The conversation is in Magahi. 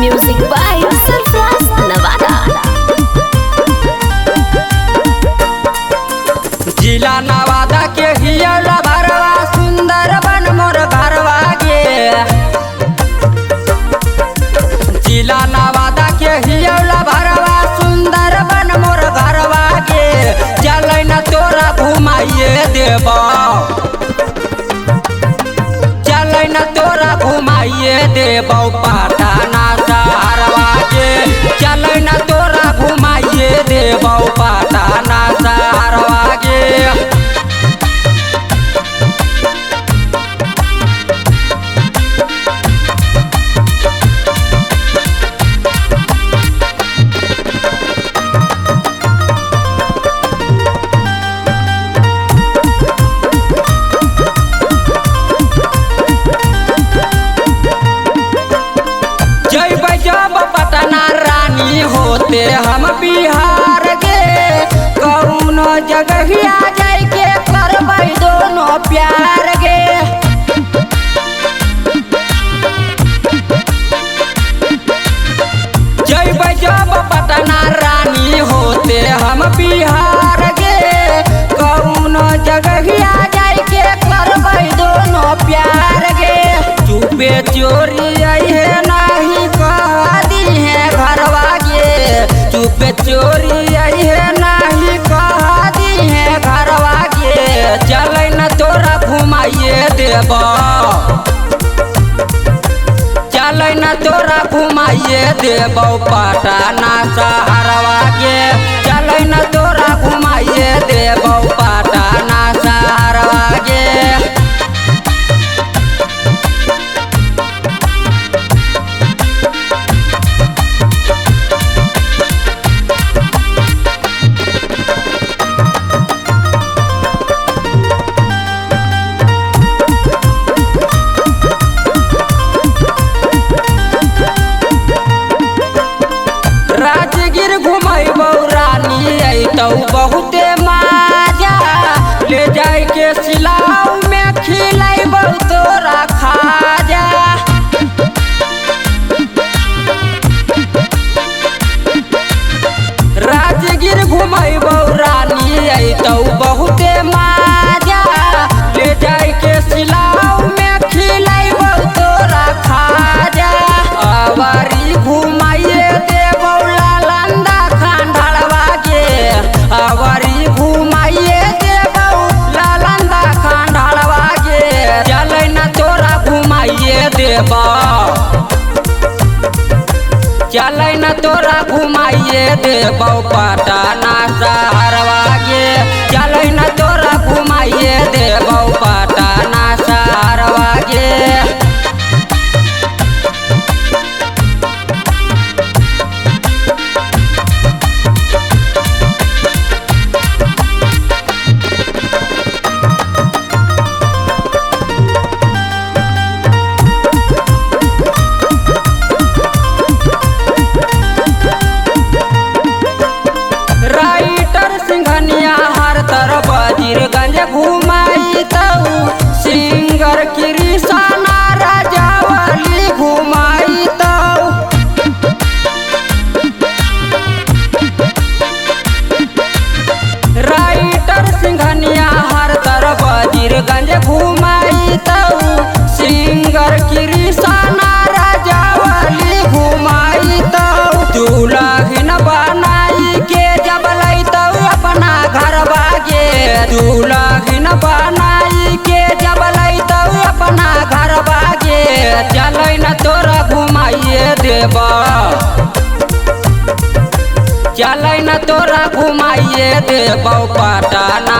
Music by Sarfraz Nawada. जिला नवादा के हियला भरवा सुंदर बन मोर घरवा गे। जिला नवादा के हियला भरवा सुंदर बन मोर घरवा गे। चलै न तोरा घुमाइए देबौ, चलै न तोरा घुमाइए देबौ पटना शहरवा गे। चलै न तोरा घुमाइए देबौ पटना शहरवा गे। जैबै जब पटना रानी होते हम बिहार गे, कौनो जगहिया जाइके करबै दोनों प्यार गे। जैबै जब पटना रानी होते हम बिहार गे, कौनो जगहिया जाइके करबै दोनों प्यार गे। चुपे चोरी अइहे नाही कह दी है घरवा गे। चुपे चोरी अइहे नाही कह दी है घरवा गे। चलै न तोरा घुमाइए देबौ, चलै न तोरा घुमाइए देबौ पटना शहरवा गे। चलै न तोरा घुमाइए देबौ पटना शहरवा गे। राजगीर घुमैबौ रानी अइतौ बहुते मजा, ले जाइके सिलाव में खिलैबौ तोरा खाजा। राजगीर घुमैबौ रानी अइतौ बहुते मजा, ले जाइके सिलाव में खिलैबौ तोरा खाजा। अवारी घुमाइए देबौ लालंदा खंडरवा गे। अवारी घुमाइए देबौ लालंदा खंडरवा गे। चलै न तोरा घुमाइए देबौ, चलै न तोरा घुमाइए देबौ पटना शहरवा गे। चलै न तोरा घुमाइए देबौ पटना शहरवा गे। राइटर सिंघनिया हर तरफ वजीरगंज घुमाई तऊ, सिंगर कृष्णा राजावली घुमाई तऊ। राइटर सिंघनिया हर तरफ वजीरगंज घुमाई तऊ, सिंगर कृष्णा राजावली घुमाई तऊ। दुल्हन बनाई के जब लैतौ अपना घरवा गे। दुल्हन बनाई के जब लैतौ अपना घरवा गे। चलै न तोरा घुमाइए देबौ, चलै न तोरा घुमाइए देबौ पटना